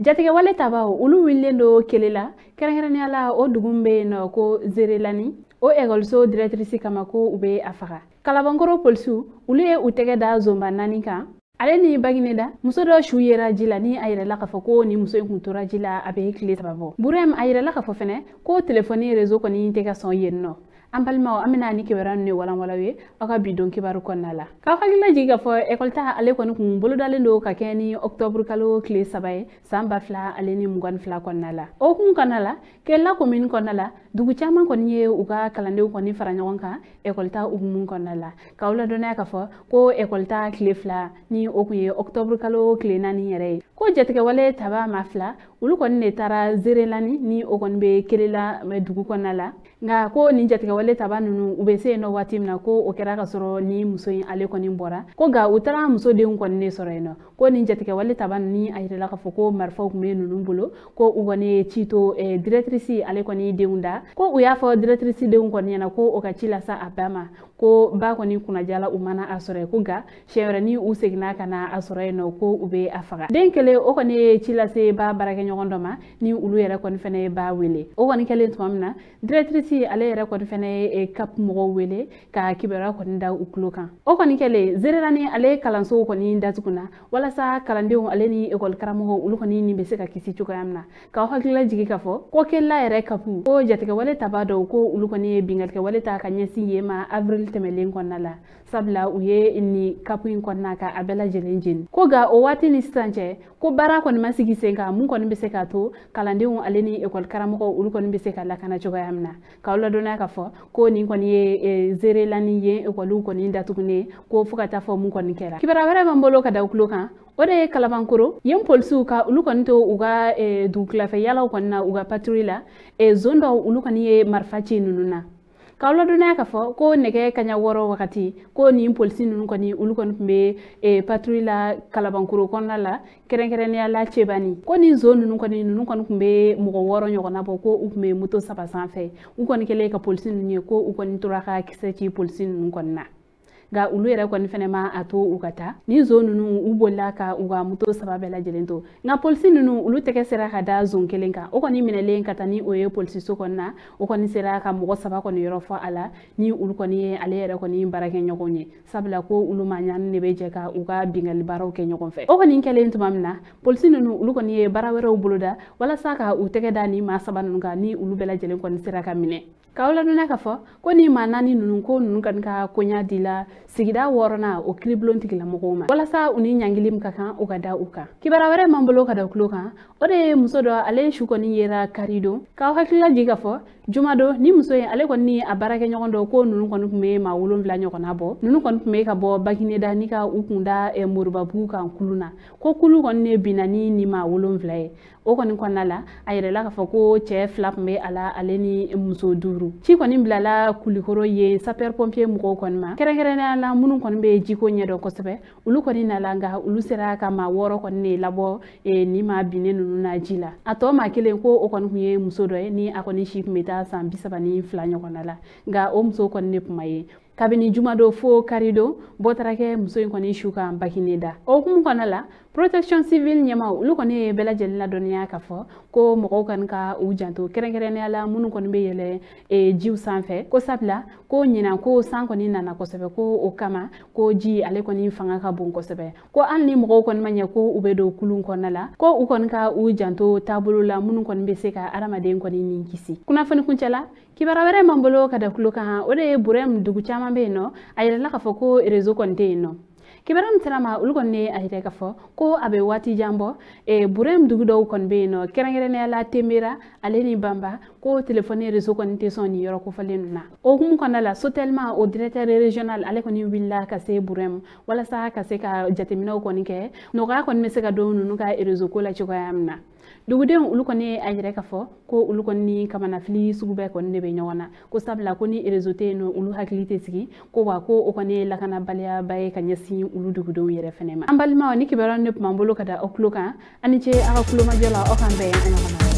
Jatigɛwale tabaw olu wililen don kele la, kɛrɛnkɛrɛnnenya la o dugu bɛ yen nɔ ko Zerelani, o ekɔliso directrice kama ko u bɛ a faga. Kalabankɔrɔ polisiw olu ye u tɛgɛ da zonba 4 kan. Ale ni Bagineda, muso dɔ su yera ji la ni a yɛrɛla k'a fɔ ko ni muso in kun tora ji la a bɛ tile 3 bɔ. Burem a yɛrɛla k'a fɔ fɛnɛ ko telefɔni réseau kɔni tɛ ka sɔn yen nɔ. An balimaw, an bɛna ni kibaruya ninnu de walanwalan aw ye aw ka bi don kibaru kɔnɔna la. K'aw hakili lajigin k'a fɔ ekɔli ta ale kɔni kun bolodalen don ka kɛ ni octobre kalo tile 3 ye san 2022 kɔnɔna la. O hukumu kɔnɔna la, Kɛlɛla commune kɔnɔna la, dugu caman kɔni ye u ka kalandenw kɔni fara ɲɔgɔn kan ekɔli ta hukumu kɔnɔna la. K'aw ladɔnniya k'a fɔ ko ekɔli ta tile 2 ni o kun ye octobre kalo tile 4 yɛrɛ ye. Ko jatigɛwale taba maa 2 olu kɔni de taara Zerelani ni o kɔni bɛ Kelela dugu kɔnɔna la. Nka ko nin jatigɛwale taba ninnu u bɛ se yen nɔ waati min na ko o kɛra ka sɔrɔ ni muso in ale kɔni bɔra. Ko nka u taara musodenw kɔni de sɔrɔ yen nɔ. Ko nin jatigɛwale taba ninnu a yirala k'a fɔ ko marifaw tun bɛ ninnu bolo, ko u kɔni ye ci to directrice ale kɔni denw da. Ko u y'a fɔ directrice denw kɔni ɲɛna ko o ka ci lasa a ba ma, ko ba kɔni kunnajala u mana a sɔrɔ yen, ko nka siɲɛ wɛrɛ ni u seginna ka na a sɔrɔ yen nɔ ko u bɛ a faga. Den kelen o kɔni ye ci lase ba baarakɛɲɔgɔn dɔ ma ni olu yɛrɛ kɔni fɛnɛ ye ba wele. O kɔni kɛlen tuma min na, directrice ale yɛrɛ kɔni fɛnɛ ye CAP mɔgɔw wele ka kibaruya kɔni da u tulo kan. O kɔni kɛlen, Zerelani ale kalanso kɔni datugunna walasa kalandenw ale ni ekɔli karamɔgɔw olu kɔni ni bɛ se ka kisi cogoya min na. K'aw hakili lajigin k'a fɔ ko Kɛlɛla yɛrɛ CAP ko jatigɛwale taba dɔw ko olu kɔni ye binkannikɛwale ta ka ɲɛsin yen ma avril tɛmɛlen kɔnɔna la, sabula u ye nin CAP in kɔnɔna ka a bɛɛ lajɛlen jeni. Ko nka o waati ni sisan cɛ ko baara kɔni ma sigi sen kan mun kɔni bɛ se k'a to kalandenw ale ni ekɔli karamɔgɔw olu kɔni bɛ se ka lakana cogoya min na. K'aw ladɔnniya k'a fɔ ko nin kɔni ye Zerelani ye ekɔliw kɔni datugunen ko fo ka taa fɔ mun kɔni kɛra. Kibaruya wɛrɛ b'an bolo ka da u tulo kan, o de ye Kalabankɔrɔ yen polisiw ka olu kɔni to u ka dugukilafɛ yalaw kɔni na u ka patrouille la, zone dɔw olu kɔni ye marifa ci ninnu na. K'aw ladɔnniya k'a fɔ ko nɛgɛ kaɲa 6 wagati ko nin polisi ninnu kɔni olu kɔni tun bɛ patrouille la Kalabankɔrɔ kɔnɔna la, kɛrɛnkɛrɛnnenya la Cebani. Ko nin zone ninnu kɔni ninnu kɔni tun bɛ mɔgɔ 6 ɲɔgɔnna bɔ, ko u tun bɛ moto 3 sanfɛ. U kɔni kɛlen ka polisi ninnu ye ko u kɔni tora ka kisɛ ci polisi ninnu kɔni na. Nka olu yɛrɛ kɔni fɛnɛ ma a to u ka taa. Ni zone ninnu u bolila ka u ka moto 3 bɛɛ lajɛlen to. Nka polisi ninnu olu tɛgɛ sera ka da zone kelen kan. O kɔni minɛlen ka taa ni o ye polisiso kɔni na, o kɔni sera ka mɔgɔ 3 kɔni yɔrɔ fɔ a la ni olu kɔni ye ale yɛrɛ kɔni baarakɛɲɔgɔn ye. Sabula ko olu maa ɲani de bɛ jɛ ka u ka binkanni baaraw kɛ ɲɔgɔn fɛ. O kɔni kɛlen tuma min na, polisi ninnu olu kɔni ye baara wɛrɛw boloda walasa ka u tɛgɛ da ni maa 3 ninnu kan ni olu bɛɛ lajɛlen kɔni sera ka minɛ. K'aw ladɔnniya k'a fɔ ko ni maa 4 ninnu ko ninnu kɔni ka koɲa dila sigida 6nan o kiiribulon tigilamɔgɔw ma walasa u ni ɲangili min ka kan u ka da u kan. Kibaruya wɛrɛ m'an bolo ka da u tulo kan, o de ye muso dɔ ale su kɔni yera kari don. K'aw hakili lajigin k'a fɔ jumadon ni muso in ale kɔni ni a baarakɛɲɔgɔn dɔ ko ninnu kɔni tun bɛ maa 7 ɲɔgɔnna bɔ. Ninnu kɔni tun bɛ ka bɔ Bagineda ni ka u kun da Moribabugu kan kulu na. Ko kulu kɔni de binna ni maa 7 ye. O kɔni kɔnɔna la, a yɛrɛla k'a fɔ ko cɛ 2 tun bɛ a la ale ni muso 5. Ci kɔni bilala Kulikɔrɔ yen sapeur pompier mɔgɔw kɔni ma, kɛrɛnkɛrɛnnenya la minnu kɔni bɛ jiko ɲɛdɔn kosɛbɛ, olu kɔni nana nka olu sera ka maa 6 kɔni de labɔ ni maa binnen ninnu na ji la. A tɔ maa kelen ko o kɔni tun ye muso dɔ ye ni a kɔni si tun bɛ taa san 32 ɲɔgɔnna la, nka o muso kɔni de tun ma ye. Kabini jumadon fo karidon bɔ taara kɛ muso in kɔni su kan Bagineda. O hukumu kɔnɔna la, protection civile ɲɛmaaw olu kɔni ye bɛɛ lajɛlen ladɔnniya k'a fɔ ko mɔgɔw kɔni ka u janto kɛrɛnkɛrɛnnenya la minnu kɔni bɛ yɛlɛ jiw sanfɛ, ko sabula ko ɲinan ko san kɔni nana kosɛbɛ, ko o kama ko ji ale kɔni fanga ka bon kosɛbɛ, ko hali ni mɔgɔw kɔni ma ɲɛ ko u bɛ don kulun kɔnɔna la, ko u kɔni ka u janto taabolo la minnu kɔni bɛ se ka hadamaden kɔni ni kisi. Kunnafoni kuncɛ la, kibaruya wɛrɛ m'an bolo ka da tulo kan, o de ye Burem dugu caman bɛ yen nɔ, a yirala k'a fɔ ko réseau kɔni tɛ yen nɔ. Kibaruya min sera ma, olu kɔni ye a yira k'a fɔ ko a bɛ waati jan bɔ, Burem dugu dɔw kɔni bɛ yen nɔ, kɛrɛnkɛrɛnnenya la Temera ale ni Banba, ko telefɔni réseau kɔni tɛ sɔn nin yɔrɔ kofɔlen ninnu na. O hukumu kɔnɔna la, Sotelma o directeur régional ale kɔni wulila ka se Burem walasa ka se ka jateminɛw kɔni kɛ, nɔgɔya kɔni bɛ se ka don ninnu ka réseau ko la cogoya min na. Dugudenw olu kɔni ye a yira k'a fɔ ko olu kɔni ni kamanafili sugu bɛɛ kɔni de bɛ ɲɔgɔn na, ko sabula ko ni réseau tɛ yen nɔ olu hakili tɛ sigi, ko wa ko o kɔni ye lakanabaliyaba ye ka ɲɛsin olu dugudenw yɛrɛ fɛnɛ ma. An balimaw, ni kibaruya de tun b'an bolo ka da aw tulo kan, aw ni ce aw ka kulomajɔ la, aw k'an bɛn an ɲɔgɔn na.